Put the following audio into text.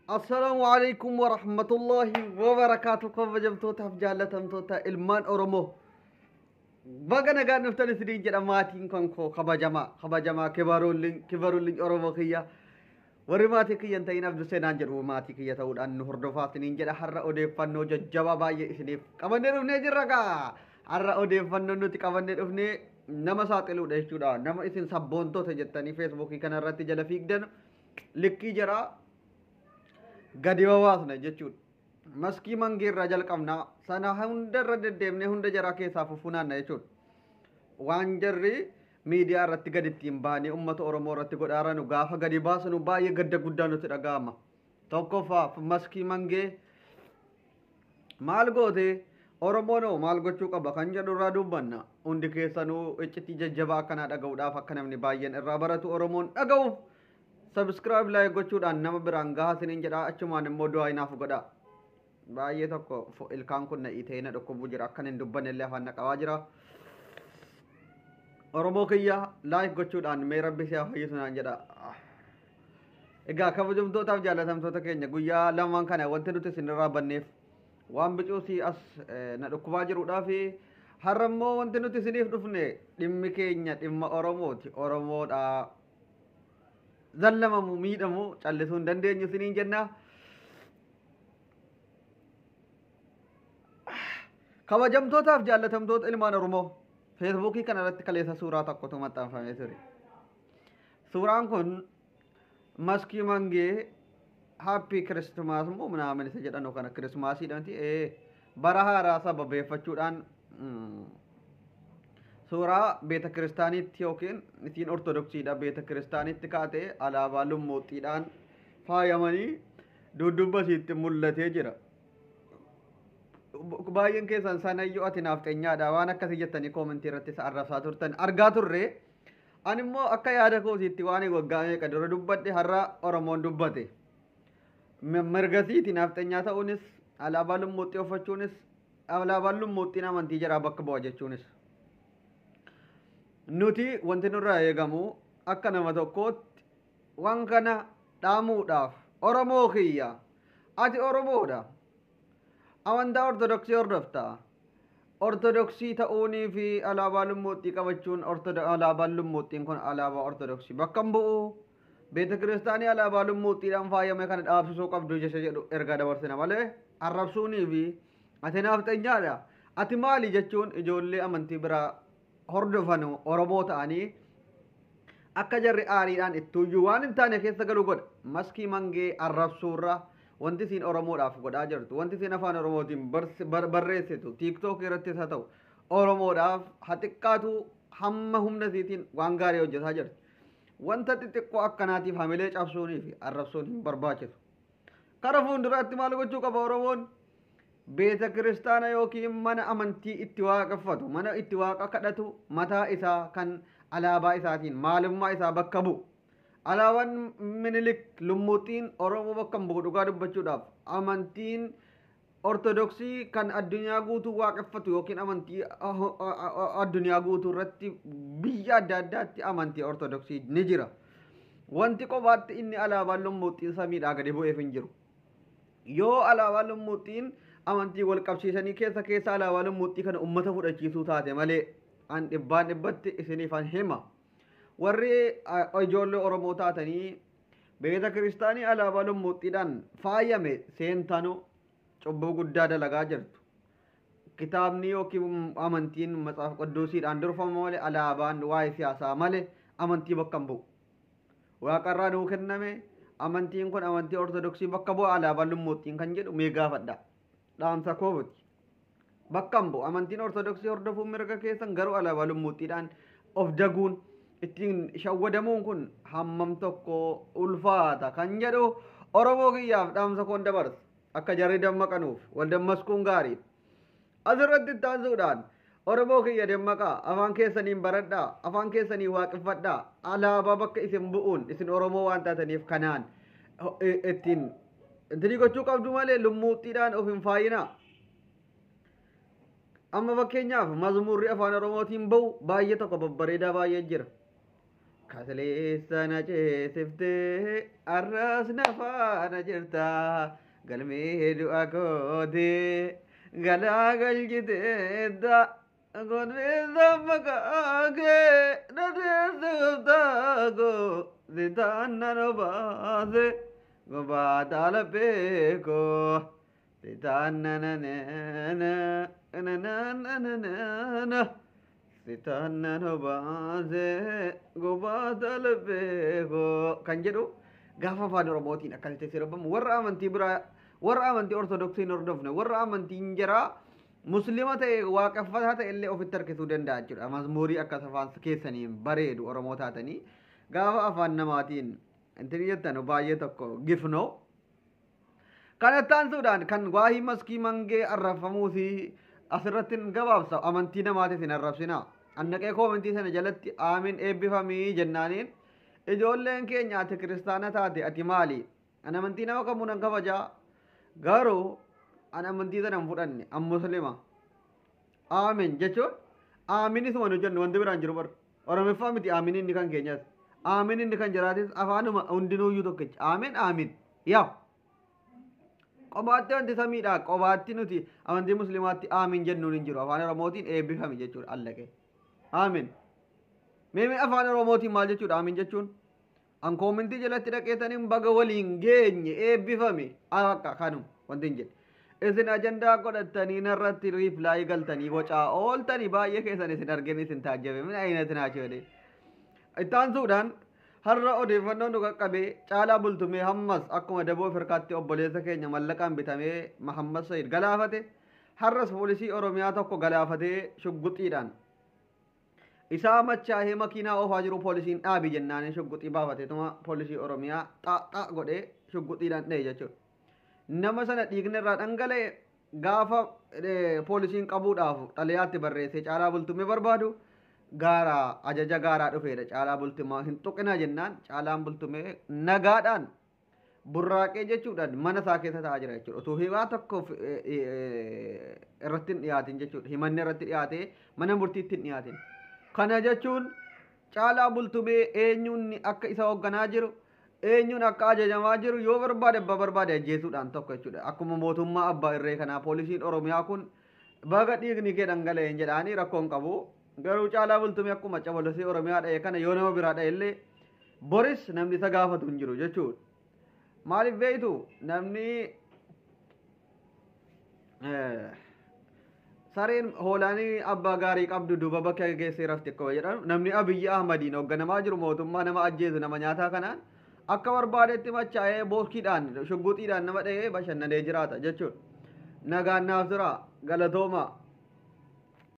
Assalaamu alaikum wa rahmatullahi wa barakaatu. Kabajamtootaaf jaallatamtoota ilmaan Oromoo. Baga nagaan dhuftan isiniin jedha maatiin kan koo kabajamaa kabajamaa kibaruulliin kibaruulliin Oromoo kiyya. Warri maatii kiyya hin ta'in Abduu Seenaan jedhu maatii kiyya ta'uudhaan nu hordofaa isiniin jedha. Har'a odeeffannoo jajjabaa baay'ee isiniif qabannee dhufnee jirra gaa. Har'a odeeffannoo nuti qabannee dhufnee nama saaxiluudha jechuudha. Nama isin sabboontoota jettanii feesbuukii kanarratti jala fiigdan likkii jira gadi babaasna jechuudha. Maskii mangee irraa jalqabna. Sana hunda irra deddeemnee hunda jaraa keessaa fufunaanna jechuudha. Waan jarri miidiyaa irratti gadi ittiin baanee uummata Oromoo irratti godhaaranu gaafa gadi baasnu baay'ee gadda guddaa nutti dhaga'ama. Tokkoffaa, maskii mangee maal goote, Oromoon hoo maal gochuu qaba kan jedhu irraa dubbanna. Hundi keessanuu iccitii jajjabaa akkanaa dhaga'uudhaaf, akka namni baay'een irraa baratu Oromoon dhaga'uuf, subscribe, like gochuudhaan nama biraan gahaa isiniin jedha. Achumaan immoo du'aa inaaf godha. Baay'ee tokko ilkaan kun na itee na dhukkubuu jira, akkan hin dubbanne illee afaan na qabaa jira. Oromoo kiyya, like gochuudhaan mee rabbi si haa fayyisu naan jedha. Egaa kabajamtootaaf jaalatamtoota keenya, guyyaa lamaan kana wanti nuti isinirraa banneef waan bicuusii as na dhukkubaa jiruudhaa fi har'a immoo wanti nuti isiniif dhufne dhimmi keenya dhimma Oromooti. Oromoodha. Zallamamu, miidhamu callisuu hin dandeenyu isiniin jenna. Kabajamtootaaf jaallatamtoota ilmaan Oromoo, feesbuukii kana irratti kaleessa suuraa tokkotu maxxanfamee ture. Suuraan kun maskii mangee Happy Christmas moo minaamin isa jedhanu kana, kirismaasiidhaanti bara haaraa sababeeffachuudhaan suuraa beeta kiristaaniitti yookiin ittiin ortodoksiidha beeta kiristaaniitti kaatee alaabaa lummuuxxiidhaan faayamanii dudduuba isiitti mul'atee jira. Baay'een keessan sanayyuu ati naaf xeenyaadha waan akkasii jettanii koomentii irratti isa arrabsaa turtan argaa turre. Ani immoo akka yaada kootiitti waan waggaa meeqa dura dubbadhe har'a Oromoon dubbate. Mirgasiiti naafxeenyaa ta'uunis, alaabaa lummuuxxii uffachuunis, alaabaan lummuuxxiin amantii jaraa bakka bu'a jechuunis. Nuti wanti nurraa eegamu akka nama tokkootti waan kana dhaamuudhaaf, Oromoo kiyya, ati Oromoodha. Amantaa Ortodoksii hordofta. Ortodoksii ta'uunii fi alaabaa lummuuxxii qabachuun, alaabaan lummuuxxiin kun alaabaa Ortodoksii bakka hin bu'u. Beeta kiristaanii alaabaa lummuuxxiidhaan faayame kana dhaabsisuu qabdu jecha jedhu ergaa dabarsina malee arrabsuunii fi ati naafxanyaadha, ati maali jechuun ijoollee amantii biraa hordofan Oromoo ta'anii akka jarri aariidhaan ittuuyyuu waan hin taane keessa galu godha. Maskii mangee arrabsuurra wanti isiin Oromoodhaaf godhaa jirtu, wanti isiin afaan Oromootiin barreessitu, tiiktookii irrattis haa ta'u, Oromoodhaaf haa xiqqaatu hamma humna isiitiin waan gaarii hojjetaa jirti. Wanta xixiqqoo akkanaatiif hamilee cabsuunii fi arrabsuun hin barbaachisu. Kara fuulduraatti maal gochuu qaba Oromoon? Beeta kiristaana yookiin mana amantii itti waaqeffatu, mana itti waaqa kadhatu mataa isaa kan alaabaa isaatiin maalummaa isaa bakka bu'u. Alaabaan Minilik lummuuxiin Oromoo bakka hin bu'u. Dhugaa dubbachuudhaaf, amantiin Ortodoksii kan addunyaa guutuu waaqeffatu yookiin amantii addunyaa guutuu irratti biyya adda addaatti amantii Ortodoksii ni jira. Wanti kophaatti inni alaabaan lummuuxiin samiidhaa gadi bu'eef hin jiru. Yoo alaabaa lummuuxiin amantii wal qabsiisanii keessa keessa alaabaa lummuuxii kana uummata fudhachiisuu taate malee, an dhibbaan dhibbatti isiniifan hima. Warri ijoollee Oromoo taatanii beeta kiristaanii alaabaa lummuuxiidhaan faayame seentanu cubbuu guddaa dalagaa jirtu. Kitaabni yookiin amantiin Matsaaf Qudduusiidhaan durfama malee alaabaan waa'ee siyaasaa malee amantii bakka hin bu'u. Waaqarraa nuu kenname amantiin kun amantii Ortodoksii bakka bu'a alaabaan lummuuxiin kan jedhu mee gaafadha. Dhaamsa kooti. Bakka hin bu'u. Amantiin Ortodoksii hordofuun mirga keessan, garuu alaabaa lummuuxiidhaan of daguun, ittiin shawwadamuun kun hammam tokko ulfaata kan jedhu Oromoo kiyyaaf dhaamsa koon dabarsa. Akka jarri dammaqanuuf wal dammasquun gaariidha. Asirratti itti aansuudhaan, Oromoo kiyya, dammaqaa, afaan keessaniin baradhaa, afaan keessanii waaqeffadhaa, alaabaa bakka isin bu'uun isin Oromoo waan taataniif kanaan ittiin intinii gochuu qabdu malee lummuuxxiidhaan of hin faayinaa. Amma fakkeenyaaf mazmuurri afaan Oromootiin ba'u baay'ee tokko babbareedaa baay'ee jira. Kaleessa na ceesiftee arras na faana jirta galmee du'a kootee galaa galchiteedda godbeessa maqaa kee na deesse gooftaa koo sitaan nan obaase gobaataa laphee koo sitaan na na na na na na na na na sitaan nan obaase gobaataa laphee koo kan jedhu gaafa afaan Oromootiin akkasitti sirbamu warra amantii biraa, warra amantii Ortodoksii hin hordofne, warra amantiin jaraa Muslima ta'e, waaqeffataa ta'e illee ofitti harkisuu danda'a jechuudha. Mazmuurii akkas afaan keessaniin bareedu Oromoo taatanii gaafa afaan namaatiin intin jettan baay'ee tokko gifnoo. Kanatti aansuudhaan kan waahii maskii mangee arrabfamuu fi asirratti hin gabaabsa, amantii namaatis hin arrabsinaa. Annaqee koomentii sana jalatti aamin eebbifamii jennaaniin ijoolleen keenya ati kiristaana taate ati maali? An amantii nama kamuu nan kabajaa, garuu an amantii sana hin fudhanne, an muslima. Aamin jechuun aamin isuma nu jennu, wanti biraan jiru bar. Oromiffaa miti aamin inni kan keenyas. Aamin inni kan jiraatis afaanuma hundinuuyyuu tokkicha. Aamin aamin. Yaa. Qobaatti wanti samiidha. Qobaatti nuti amantii musliimaatti aamin jennuun hin jiru. Afaan Oromootiin eebbifami jechuudha allaqee. Aamin. Mee afaan Oromootiin maal jechuudha aamin jechuun? An koomentii jalatti dhaqeetaniin baga waliin geenye eebbifami. Akka kanuma wanti hin jedhe. Isin ajandaa godhattanii narratti reply galtanii bocaa ooltanii baay'ee keessan isin argeen isin taajjabe min ayinati naachoo jedhee. Itti aansuudhaan har'a odeeffannoon nu qaqqabe Caalaa Bultumee hammas akkuma daboo firkaatti obboleessa keenya mallaqaan bitamee Mahammad Sayid galaafate, har'as poolisii Oromiyaa tokko galaafatee shugguxiidhaan. Isaa machaa'ee makiinaa oofaa jiru poolisiin dhaabi jennaan shugguxii baafateetuma poolisii Oromiyaa xaa godhee shugguxiidhaan dha'e jechuudha. Nama sana dhiigni irraa dhangala'e gaafa poolisiin qabuudhaaf xalayaatti barreessee Caalaa Bultumee barbaadu gaaraa ajaja gaaraa dhufeedha, Caalaa Bultumaa hin tuqina jennaan Caalaan Bultumee nagaadhaan burraaqee jechuudhaan mana isaa keessa taa'aa jira jechuudha. Utuu himaa tokko irratti hin dhiyaatin jechuudha. Himanni irratti dhiyaatee mana murtiitti hin dhiyaatin. Kana jechuun Caalaa Bultumee eenyuun akka isa hoogganaa jiru, eenyuun akka ajajamaa jiru, yoo barbaade abbaa barbaade ajjeesuudhaan tokko jechuudha. Akkuma mootummaa abbaa irree kanaa poolisiin Oromiyaa kun baga dhiigni kee dhangala'een jedhaanii rakkoon qabu. Garuu Caalaa Bultumee akkuma poolisii Oromiyaa dha'e kana yoo nama biraa dha'e illee boris namni isa gaafatu hin jiru jechuudha. Maaliif beektu, namni sareen hoolaanii abbaa gaarii qabdu duuba bakka geessee rafti akkuma jedhamu, namni Abiyyi Ahmadiin hoogganamaa jiru mootummaa nama ajjeesu nama nyaataa kanaan akka barbaadetti machaa'ee booskiidhaan shugguxiidhaan nama dha'ee bashannanee jiraata jechuudha. Nagaan naaf tura, galatooma.